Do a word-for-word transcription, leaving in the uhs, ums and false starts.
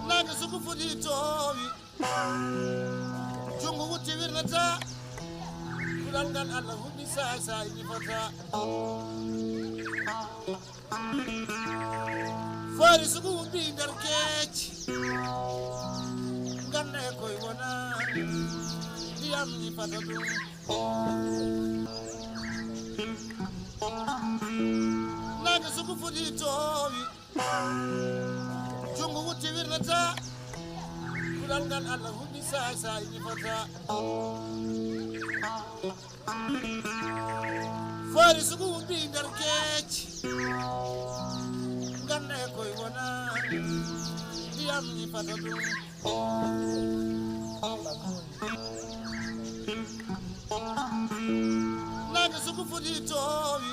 Naage sugu foti toowi. Junngo wutti wirnata. Kulal ngal Allah huɓɓi saay saay ñifata. Fori sugu huɓɓi nder keeci. Ngannda e koye wona. Ndiyam ñifata ɗum. Naage sugu foti toowi. Junngo wutti wirnata. Kulal ngal Allah huɓɓi saay saay ñifata. Fori sugu huɓɓi nder keeci. Ngannda e koye wona. Ndiyam ñifata ɗum. Naage sugu foti toowi.